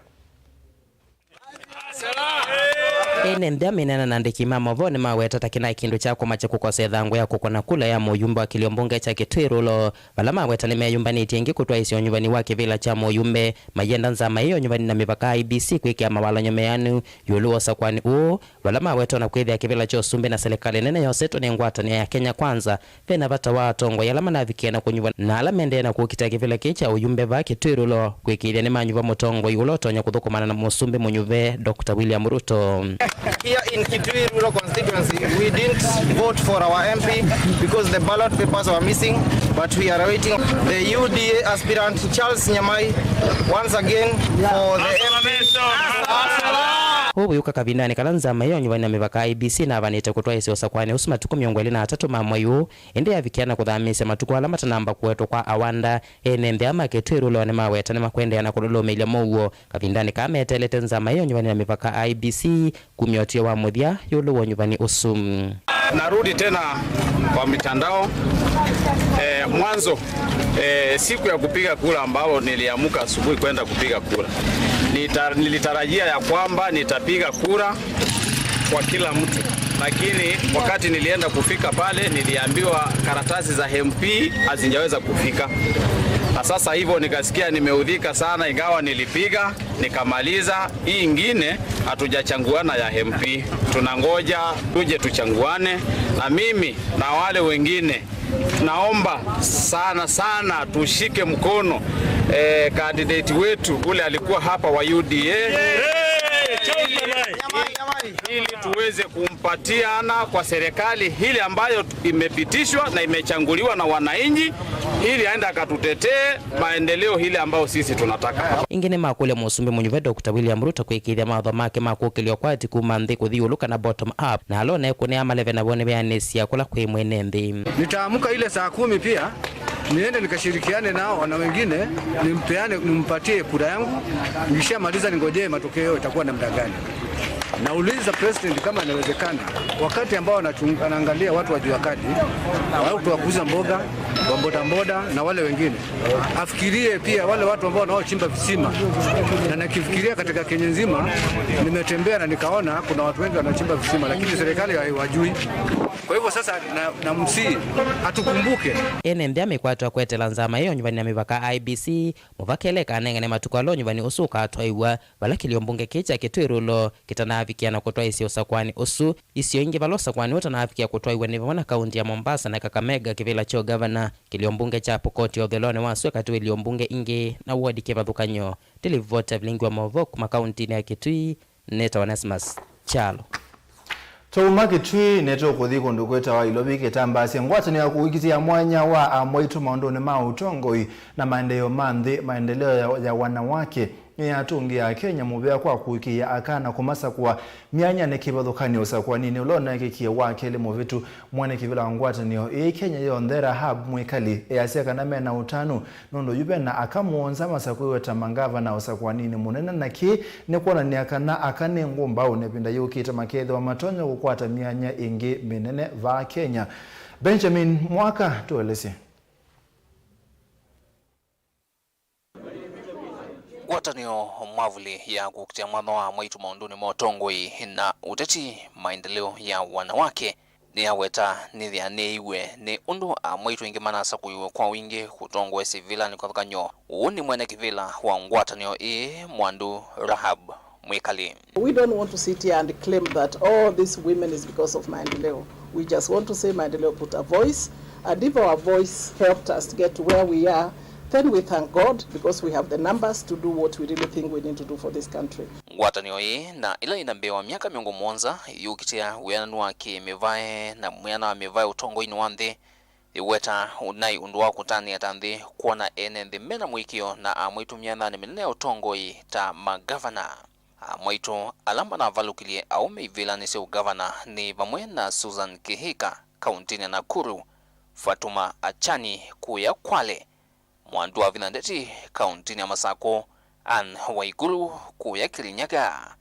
Ene nthĩ amĩneena na andĩki ma maũvoo nĩmaweta ta kĩnaĩ kĩndũ kya kũmakya kũkosa ĩthangũ ya kũkũna kula ya mũyumbe wa kĩlio mbunge kya Kitui Rural. Vala maweta nĩmeyũmbanĩtye ĩngĩ kũtwaĩsya ũnyuvani wa kĩvĩla kya mũyumbe, mayenda nzama ĩyo ya ũnyuvani na mĩvaka I E B C kwĩkĩa mawalany'o meanu ĩũlũ wa ũsakũani ũũ, vala maweta ona kwĩthĩa kĩvĩla kya ũsumbĩ na selekalĩ nene yosetwe nĩ ngwatanĩo ya Kenya Kwanza, ve na vata wa atongoi ala manavikĩa na kũnyuva na ala mendeee na kũkita kĩvĩla kĩĩ kya ũyumbe vaa Kitui Rural kwĩkĩĩthya nĩmanyuva mũtongoi ũla ũtonya kũthũkũmana na mũsumbĩ mũnyuve Doctor William Ruto. Here in Kitui Rural Constituency, we didn't vote for our M P because the ballot papers were missing, but we are awaiting the U D A aspirant Charles Nyamai once again for the M P. Ũũ wĩũka kavindanĩ kala nzama ĩyo nyuvani na mĩvaka I E B C navanĩte kũtwaĩsya ũsakũani ũsu matukũ mĩongo ĩlĩ na atatũ ma mwei ũũ, ĩndĩ yavikĩa na kũthamĩĩsya matukũ ala matanamba kũwetwa kwa awanda. Ene nthĩ aa ma Kitui Rural nĩmaweta nĩmakwendeea na kũlũlũmĩĩlya mũuo kavindanĩ kaa meteelete nzama ĩyo nyuvani na mĩvaka I E B C kumya ũtw'ĩo wa mũthya ĩũlũ wa ũnyuvani ũsu. Narudi tena kwa mitandao. Eh, mwanzo, eh, siku ya kupiga kura ambao niliamka asubuhi kwenda kupiga kura, nita-, nilitarajia ya kwamba nitapiga kura kwa kila mtu. Lakini wakati nilienda kufika pale, niliambiwa karatasi za M P hazijaweza kufika. Na sasa hivyo nikasikia nimeudhika sana, ingawa nilipiga, nikamaliza. Hii ingine hatujachanguana ya M P. Tunangoja tuje tuchanguane, na mimi na wale wengine. Naomba sana sana tushike mkono, eh, candidate wetu ule alikuwa hapa wa U D A, ili tuweze kumpatiana kwa serikali hili ambayo imepitishwa na imechanguliwa na wananchi, ili aende akatutetee maendeleo hili ambayo sisi tunataka. Ĩngĩ nĩmakũlya mũsumbĩ mũnyuve Doctor William Ruto kwĩkĩĩthya mawatho make ma kũkĩlya ũkwati kuma nthĩ kũthi ĩũlũ kana bottom up, na ala ũneekũnĩa maleve navo nĩmeanĩsya kũla kwĩ mwene nthĩ. Nitaamka ile saa kumi pia, niende nikashirikiane nao na wengine, nimpeane, nimpatie kura yangu. Nikishamaliza ningojee matokeo itakuwa namna gani. Nauliza president kama inawezekana, wakati ambao anachung-, anaangalia watu wa jua kali, watu wa kuuza mboga, wa bodaboda na wale wengine, afikirie pia wale watu ambao wanaochimba visima. Na nikifikiria katika Kenya nzima, nimetembea na nikaona kuna watu wengi wanachimba visima, lakini serikali haiwajui. Kwa hivyo sasa na, namsihi atukumbuke. Ene nthĩ mĩkwatwa kwetela nzama ĩyo nyuvani ya mĩvaka I E B C, mũvaka ĩla ĩkanengane matukũ ala ũnyuvani ũsu ũkatwaiwa, vala kĩlio mbunge kĩĩ kya Kitui Rural kĩtanaavikĩa na kũtwaĩsya ũsakũani ũsu. Isio ingĩ vala ũsakũani ũtanaavikĩa kũtwaiwa nĩ vamwe na kaunti ya Mombasa na Kakamega, kĩvĩla kya ũgavana, kĩlio mbunge kya Pokot ya ũthelonĩ wa sua katĩ wa ilio mbunge ingĩ na wodi kĩvathũkany'o. Ndĩlivota vilingi wa maũvoo kuma kauntinĩ ya Kitui, nĩtawa Onesmus Kyalo. Twauma Kitui, nĩtũkũthi kũndũ kwĩtawa Ilovi kĩtambaasya ngwatanĩo ya kũkitĩa mwanya wa amwaitũ maũndũnĩ ma ũtongoi na maendeeo ma nthĩ, maendeleo ya, ya wanawake, nĩyatũngĩa Akenya mũvea kwa kũĩkĩĩa aka na kũmasakũa myanya nĩ kĩvathũkany'o ũsakũaninĩ ũla ũneekĩkie wa kelĩ mũvĩtu. Mwene kĩvĩla wa ngwatanĩo ĩĩ Kenya yonthe, Rahab Mwikali, easya kana mena ũtanu nũndũ yu vena aka mũonza masakũiwe ta mangavana ũsakũaninĩ mũnene, na kĩĩ nĩ kwonany'a kana aka nĩ ngũmbaũ, na ĩvinda yũkĩte makethĩwa matonya kũkwata myanya ĩngĩ mĩnene vaa Kenya. Benjamin Mwaka tũelesye. Ngwatanĩo mwavuli ya kũkitĩa mwanya wa amwaitũ maũndũnĩ ma ũtongoi na ũteti, maendeleo ya wanawake, nĩyaweta nĩthĩanĩiwe nĩ ũndũ amwaitũ aingĩ manasakũiwe kwa wingĩ kũtongoesya ivĩlanĩ kĩvathũkany'o. Ũũ nĩ mwene kĩvĩla wa ngwatanĩo ĩĩ, Mwandu Rahab Mwikali. We don't want to sit here and claim that, "Oh, this women is because of maendeleo." We just want to say maendeleo put a voice, and if our voice helped us get to where we are, then we thank God because we have the numbers to do what we really think we need to do for this country. Ngwatanĩo ĩĩ na ĩla ĩna mbee wa myaka mĩongo mũonza yũkitĩa wĩananu wa kĩ-mĩvae na mwĩana wa mĩvae ũtongoinĩ wa nthĩ, ĩweta ũnai ũndũ wa kũtanĩa ta nthĩ kwona ene nthĩ mena mũĩkĩĩo na amwaitũ myanyanĩ mĩnene ya ũtongoi ta mangavana. Amwaitũ ala manavalũkilye aũme ivĩlanĩ sya ũgavana nĩ vamwe na Susan Kihika kauntinĩ ya Nakuru, Fatuma Achani kũya Kwale, Mwandu Wavinya Ndeti kauntinĩ ya Masakũ, Anne Waiguru kũya Kirinyaga,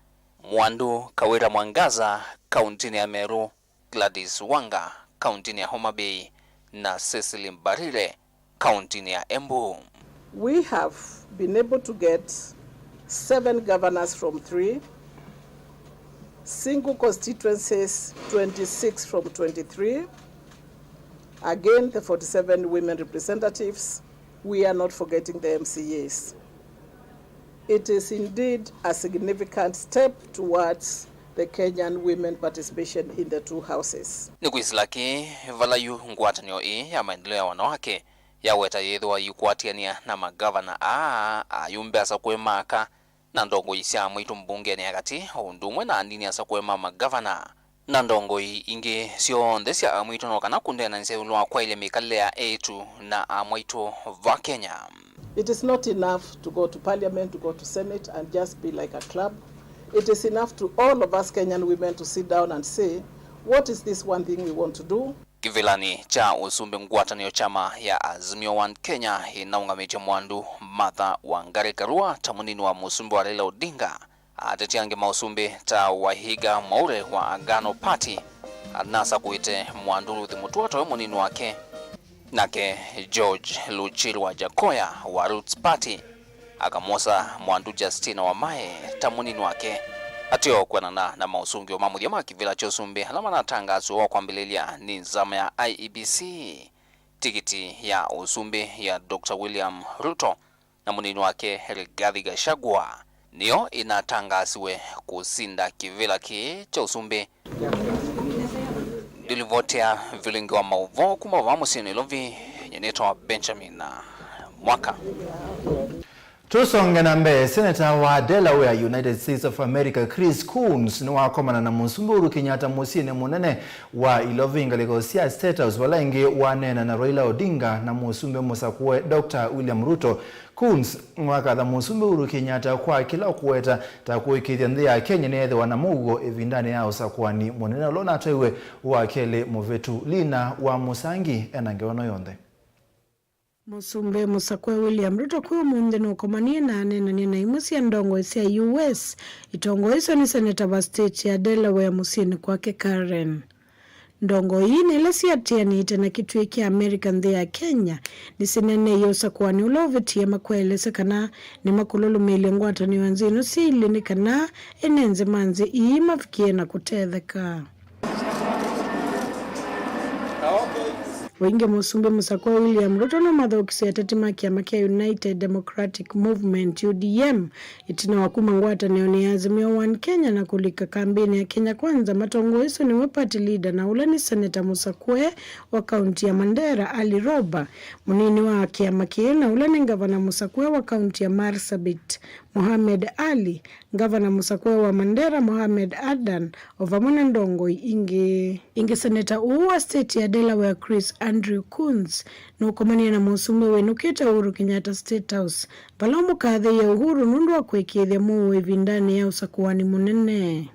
Mwandu Kawira Mwangaza kauntinĩ ya Meru, Gladys Wanga kauntinĩ ya Homa Bay, na Cecily Mbarire kauntinĩ ya Embu. We have been able to get seven governors from three, single constituencies, twenty-six from twenty-three, again the forty-seven women representatives. We are not forgetting the M C As. It is indeed a significant step towards the Kenyan women participation in the two houses. Nĩ kwĩsĩla kĩĩ vala yu ngwatanĩo ĩĩ ya maendeleo ya wanawake yaweta yĩthĩwa yĩkwatĩanĩa na magavana aa, ayumbe asakũe ma aka, na ndongoi sya amwaitũ mbungenĩ ya katĩ, o ũndũ ũmwe na anini asakũe ma magavana, na ndongoi ingĩ syonthe sya amwaitũ, no kana kũneenanĩsya ĩũlũ wa kwaĩlya mĩkalĩle ya eĩtu na amwaitũ va Kenya. It is not enough to go to parliament, to go to senate and just be like a club. It is enough to all of us Kenyan women to sit down and say, "What is this one thing we want to do?" Kĩvĩlanĩ kya ũsumbĩ ngwatanĩo kyama ya Azimio One Kenya ĩnaũngamĩtye Mwandu Martha Wangari Karua ta mũnini wa mũsumbĩ wa Raila Odinga. Ateti angĩ ma ũsumbĩ ta Vihiga Mwaure wa Agano Party anasakũĩte Mwandu Ruth Mutua tawe mũnini wake, nake George Luchiri wa Jakoya wa Roots Party akamwosa Mwandu Justina Wamae ta mũnini wake. Ateo kwĩanana na maũsũngĩo ma mũthya ma kĩvĩla kya ũsumbĩ ala manatangaasiwe wa kwambĩlĩlya nĩ nzama ya I E B C, tikiti ya ũsumbĩ ya Doctor William Ruto na mũnini wake Rigathi Gachagua nĩyo ĩnatangaasiwe kũsinda kĩvĩla kĩĩ kya ũsumbĩ. Ndilivotea vilingi wa maũvoo kuma vaa mũsyĩ Nairobi, nyie nĩtawa Benjamin Mwaka. Tũsonge na mbee, seneta wa Delaware, United States of America, Chris Coons nĩwakomana na mũsumbĩ Uhuru Kenyatta mũsyĩnĩ mũnene wa Ilovi ngalĩko sya State House, vala ĩngĩ waneena na Raila Odinga na mũsumbĩ mũsakũe Doctor William Ruto. Coons nĩwakatha mũsumbĩ Uhuru Kenyatta kwa kĩla ũkũweta ta kũĩkĩĩthya nthĩ ya Kenya nĩyethĩwa na mũuo ĩvindanĩ ya ũsakũani mũnene ũla ũnatwaiwe wa kelĩ mũvĩtu. Lina wa Mũsangi ena ngewa ĩno yonthe. Mũsumbĩ mũsakũe William Ruto kwĩ ũmũnthĩ nũkomanie na aneenany'a na imwe sya ndongoi sya U S. Itongoi isu nĩ seneta wa state ya Delaware mũsyĩnĩ kwake Karen. Ndongoi ii na ila siatĩanĩte na kĩtuĩ kya America nthĩ ya Kenya nĩsineeneie ũsakũani ũla ũvĩtie makwaelesya kana nĩmakũlũlũmĩĩlya ngwatanĩo nzĩ ino syĩ ilĩ nĩ kana ene nzĩ ma nzĩ ii mavikĩe na kũtetheka. Waingĩ mũsumbĩ mũsakũe William Ruto nũmathũkisye ateti ma kĩama kya United Democratic Movement, U D M, ĩtina wa kuma ngwatanĩonĩ ya Azimio One Kenya na kũlika kambĩnĩ ya Kenya Kwanza. Matongoi asu nĩwe party leader na ũla nĩ seneta mũsakũe wa kaunti ya Mandera, Ali Roba, mũnini wa kĩama kĩĩ na ũla nĩ ngavana mũsakũe wa kaunti ya Marsabit, Mohamed Ali, ngavana mũsakũe wa Mandera, Mohamed Adan, o vamwe na ndongoi ingĩ. Ĩngĩ seneta ũũ wa state ya Delaware, Chris Andrew Coons, nũkomanie na mũsumbĩ wĩnũkĩte Uhuru Kenyatta State House, vala ũmũkathĩie Uhuru nũndũ wa kũĩkĩĩthya mũuo ĩvindanĩ ya ũsakũani mũnene.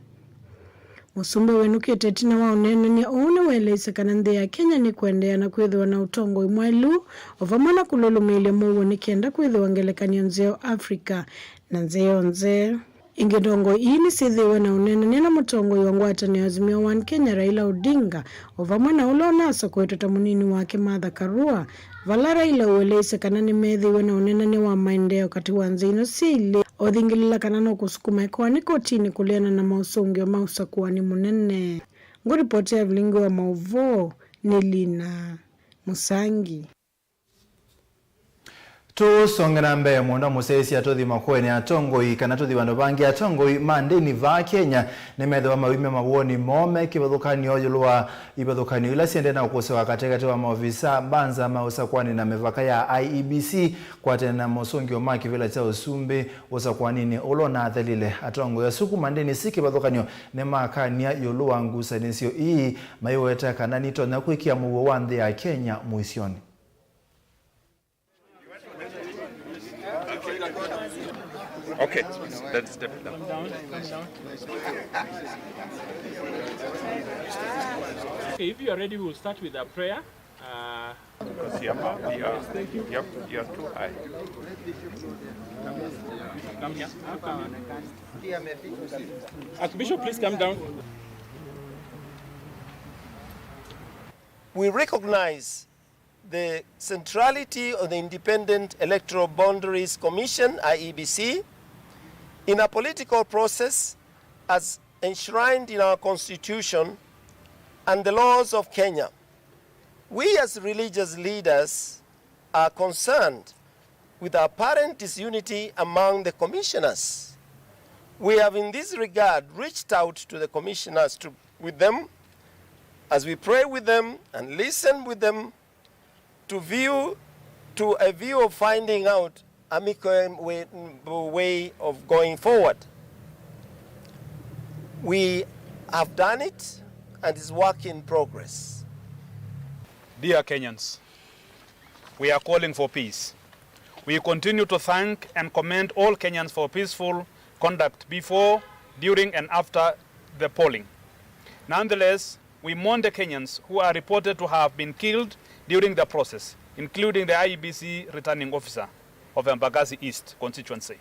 Mũsumbĩ wĩnũkĩte ĩtina wa ũneenany'a ũũ nĩwaeleisye kana nthĩ ya Kenya nĩkũendeea na kwĩthĩwa na ũtongoi mwaĩlu, o vamwe na kũlũlũmĩĩlya mũuo nĩ kenda kwĩthĩwa ngelekany'o nzeo Africa na nzĩ yonthe. Ĩngĩ ndongoi ii nĩsyĩthĩiwe na ũneenany'a na mũtongoi wa ngwatanĩo ya Azimio One Kenya, Raila Odinga, o vamwe na ũla ũnasakũĩtwe ta mũnini wake, Martha Karua, vala Raila ũeleisye kana nĩmeethĩiwe na ũneenany'a wa maendeeo katĩ wa nzĩ ino syĩ ilĩ, othingĩlĩla kana no kũsukuma ĩkoani kotinĩ kũleana na maũsũngĩo ma ũsakũani mũnene. Ngũripotia vilingi wa maũvoo nĩ Lina Mũsangi. Tũsonge na mbee, mũndũ mũsyaĩĩsya tũthi makoeni atongoi kana tũthi vandũ vangĩ. Atongoi ma ndĩni vaa Kenya nĩmethĩwa maumya mawoni moo me kĩvathũkany'o ĩũlũ wa ivathũkany'o ila siendee na ũkũsĩwa katĩkatĩ wa maovisa mbanza ma ũsakũani na mĩvaka ya I E B C kwatene na mosũngĩo ma kĩvĩla kya ũsumbĩ ũsakũaninĩ ũla ũnathelile. Atongoi asu kuma ndĩni syĩ kĩvathũkany'o nĩmakany'a ĩũlũ wa ngusanĩsyo ii, maiweta kana nitonya kwĩkĩa mũuo wa nthĩ ya Kenya mũisyonĩ. Okay, then step down. Okay, if you are ready, we'll start with a prayer. Uh, because you are, you are, you are, you are too high. Come here. Archbishop, please come down. We recognize the centrality of the Independent Electoral Boundaries Commission, I E B C, in a political process as enshrined in our Constitution and the laws of Kenya. We as religious leaders are concerned with apparent disunity among the commissioners. We have in this regard reached out to the commissioners to, with them, as we pray with them and listen with them, to view, to a view of finding out amicable way, way of going forward. We have done it and it's work in progress. Dear Kenyans, we are calling for peace. We continue to thank and commend all Kenyans for peaceful conduct before, during and after the polling. Nonetheless, we mourn the Kenyans who are reported to have been killed during the process, including the I E B C returning officer of Embakasi East constituency.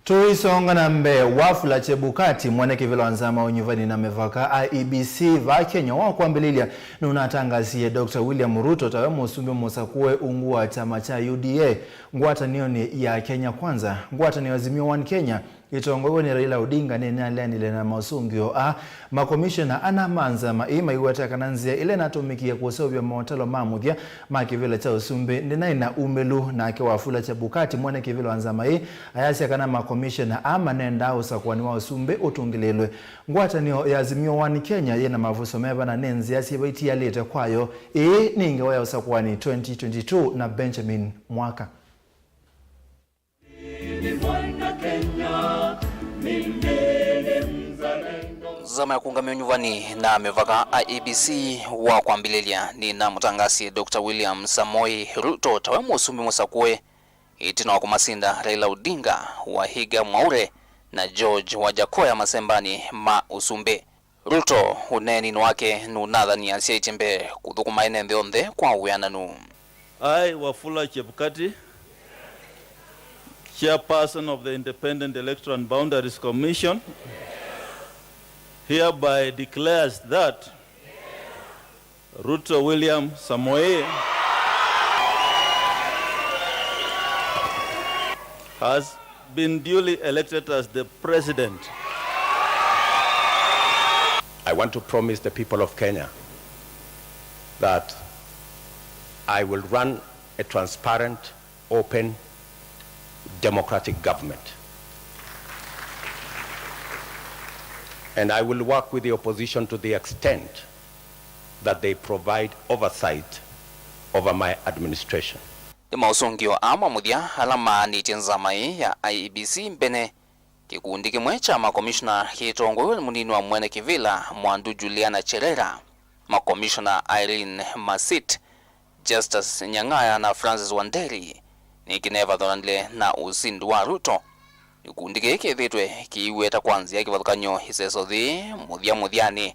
Tũisonga na mbee, Wafula Chebukati, mwene kĩvĩla wa nzama ya ũnyuvani na mĩvaka, I E B C, vaa Kenya wa kwambĩlĩlya nũnatangasie Doctor William Ruto tawe mũsumbĩ mũsakũe ungu wa kyama kya U D A ngwatanĩonĩ ya Kenya Kwanza. Ngwatanĩo Azimio One Kenya ĩtongoew'e nĩ Raila Odinga nĩnaleanile na maũsũngĩo aa. Makomishona ana ma nzama ĩĩ maiweta kana nzĩa ĩla ĩnatũmĩkie kũseũvya motalo ma mũthya ma kĩvĩla kya ũsumbĩ ndĩnaĩ na umĩlu. Nake Wafula Chebukati, mwene kĩvĩla wa nzama ĩĩ, ayasya kana makomishona aa manendaa ũsakũani wa ũsumbĩ ũtũngĩlĩĩlwe. Ngwatanĩo ya Azimio One Kenya yĩ na mavũso meva, na nĩ nzĩa syĩva itialĩte kwayo? Ĩĩ nĩ ngewa ya ũsakũani twenty twenty-two na Benjamin Mwaka. Nzama ya kũngamĩa ũnyuvani na mĩvaka, I E B C, wa kwambĩlĩlya nĩnamũtangasie Doctor William Samoei Ruto tawe mũsumbĩ mũsakũe ĩtina wa kũmasinda Raila Odinga, Vihiga Mwaure na George Wajackoyah masembanĩ ma ũsumbĩ. Ruto ũneeninĩ wake nũnathanie asyaĩtye mbee kũthũkũma ene nthĩ onthe kwa wĩananu. I, Wafula Chebukati, chairperson of the Independent Electoral and Boundaries Commission, hereby declares that Ruto William Samoei has been duly elected as the president. I want to promise the people of Kenya that I will run a transparent, open, democratic government. And I will work with the opposition to the extent that they provide oversight over my administration. Nĩ maũsũngĩo aa ma mũthya ala maanĩtye nzama ĩĩ ya I E B C mbene. Kĩkundi kĩmwe kya makomishona kĩtongoew'e nĩ mũnini wa mwene kĩvĩla Mwandu Juliana Cherera, makomishona Irene Masit, Justus Nyang'aya na Francis Wanderi, nĩkĩnevathũlanile na ũsindi wa Ruto. Kĩkundi kĩĩ kĩthĩtwe kĩiweta kwa nzĩa kĩvathũkany'o ĩseso yĩĩ mũthya mũthyanĩ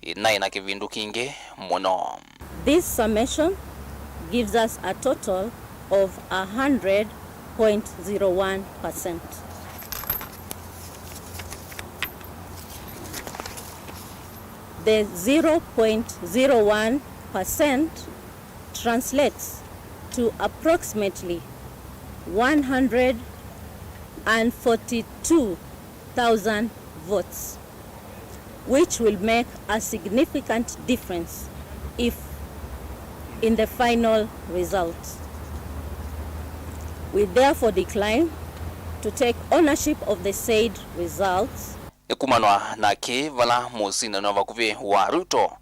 ĩnaĩ na kĩvindu kingĩ mũno. This summation gives us a total of a hundred point zero one percent. The zero point zero one percent translates to approximately one hundred and forty-two thousand votes, which will make a significant difference if in the final result. We therefore decline to take ownership of the said results. Nĩ kumanwa na kĩĩ vala mũsindani wa vakuvĩ wa Ruto,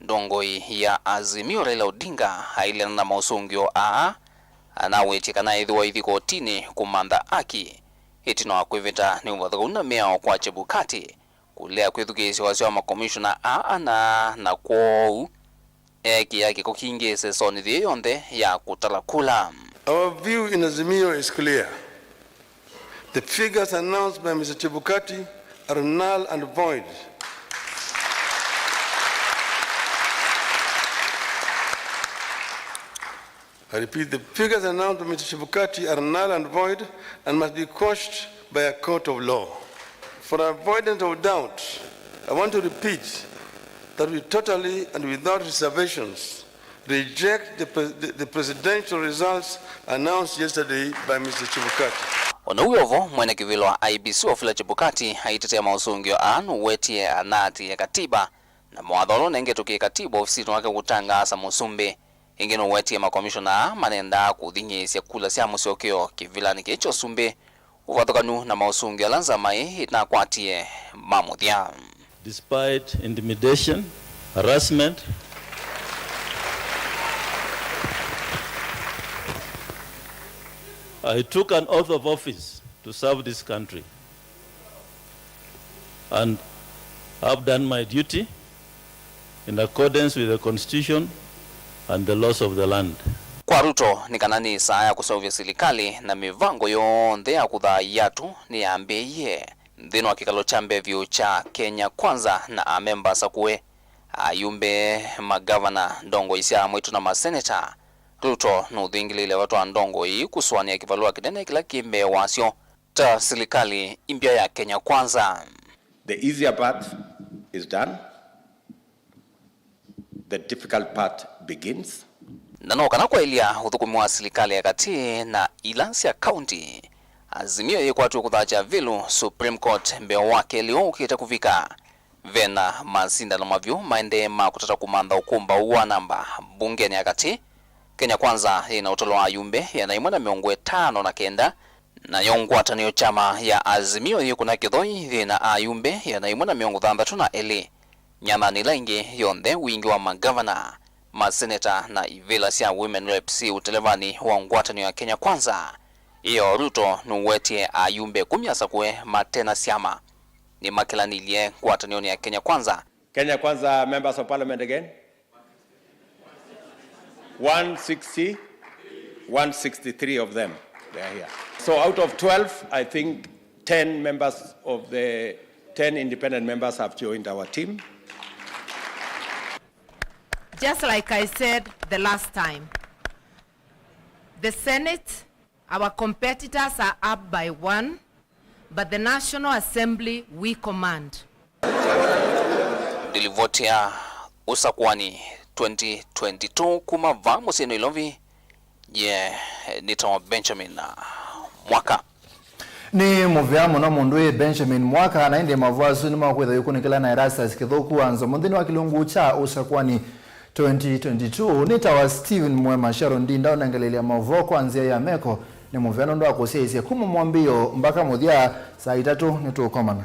ndongoi ya Azimio Raila Odinga ailena na maũsũngĩo aa, anawĩtye kana ethĩwa aithi kotinĩ kũmantha aki ĩtina wa kwĩvĩta nĩ ũvathũkanu na mĩao kwa Chebukati, kũlea kwĩthukĩĩsya wasya wa makomishona aa ana, na kwoou eekĩa kĩko kingĩ ĩsesonĩ yĩĩ yonthe ya kũtala kula. Our view in Azimio is clear. The figures announced by Mister Chebukati are null and void. I repeat, the figures announced by Mister Chebukati are null and void and must be quashed by a court of law. For avoidance of doubt, I want to repeat that we totally and without reservations reject the, pre- the, the presidential results announced yesterday by Mister Chebukati. O na ũu wĩ o vo, mwene kĩvĩla wa I E B C Wafula Chebukati aitetea maũsũngĩo aa nũwetie anaatĩĩa katiba na mawatho ala ũnengetwe kĩ katiba ofisinĩ wake kũtangaasa mũsumbĩ. Ĩngĩ nũwetie makomishona aa manendaa kũthing'ĩĩsya kula sya mũsyokeo kĩvĩlanĩ kĩĩ kya ũsumbĩ, ũvathũkanu na maũsũngĩo ala nzama ĩĩ ĩnakwatie ma mũthya. Despite intimidation, harassment, I took an oath of office to serve this country and have done my duty in accordance with the constitution and the laws of the land. Kwa Ruto, nĩ kana nĩ saa ya kũseũvya silikalĩ na mĩvango yonthe ya kũthaa iatũ nĩyambĩĩie. Nthĩnĩ wa kĩkalo kya mbee vyũ kya Kenya Kwanza na amemba asakũe, ayumbe, magavana, ndongoi sya amwaitũ na maseneta, Ruto nũthingĩlĩĩle vata wa ndongoi kũsũanĩa kĩvalũa kĩnene kĩla kĩ mbee wasyo. ta silikalĩ ĩmbya ya Kenya Kwanza. The easier part is done. The difficult part begins. Na no kana kwaĩlya ũthũkũmi wa silikalĩ ya katĩ na ila sya kaunti, Azimio yĩkwatw'e kũthakya vilu Supreme Court mbee wa kelĩ ũũ ũkĩte kũvika. Vena masindano mavyũ maendee ma kũtata kũmantha ũkũmbaũ wa namba mbungenĩ ya katĩ. Kenya Kwanza yĩna ũtalo wa ayumbe ĩana yĩmwe na mĩongo ĩtano na kenda, nayo ngwatanĩo kyama ya Azimio yĩkũna kĩthoi yĩna ayumbe ĩana yĩmwe na mĩongo thanthatũ na elĩ. Nyanthani ĩla ĩngĩ yonthe, wingĩ wa magavana, maseneta na ivĩla sya women reps ũtelevanĩ wa ngwatanĩo ya Kenya Kwanza ĩyo, Ruto nũwetie ayumbe ĩkũmi asakũe mate na syama nĩmakelanilye ngwatanĩonĩ ya Kenya Kwanza. Kenya Kwanza members of parliament again. One sixty, one sixty-three of them, they are here. So out of twelve, I think ten members of the ten independent members have joined our team. Just like I said the last time, the Senate, our competitors are up by one, but the National Assembly we command. Ndilivoti ya ũsakũani twenty twenty-two kuma vaa mũsyĩ Nairobi, ye nĩtawa Benjamin Mwaka. Nĩ mũvea mũno mũndũ wĩ Benjamin Mwaka, na ĩndĩ mavũa asu nĩmakwĩtha yũkunĩkĩla na Erastus Kĩthũku wa Nzomo nthĩnĩ wa kĩlungu kya ũsakũani twenty twenty-two. Nĩtawa Steven Mwema Sharon Ndinda ũnengelelya mavũa kwa nzĩa ya meko. Nĩ mũvea nũndũ wa kũsyaĩĩsya kuma mwambĩĩo mbaka mũthya. Saa itatũ nĩtũkomana.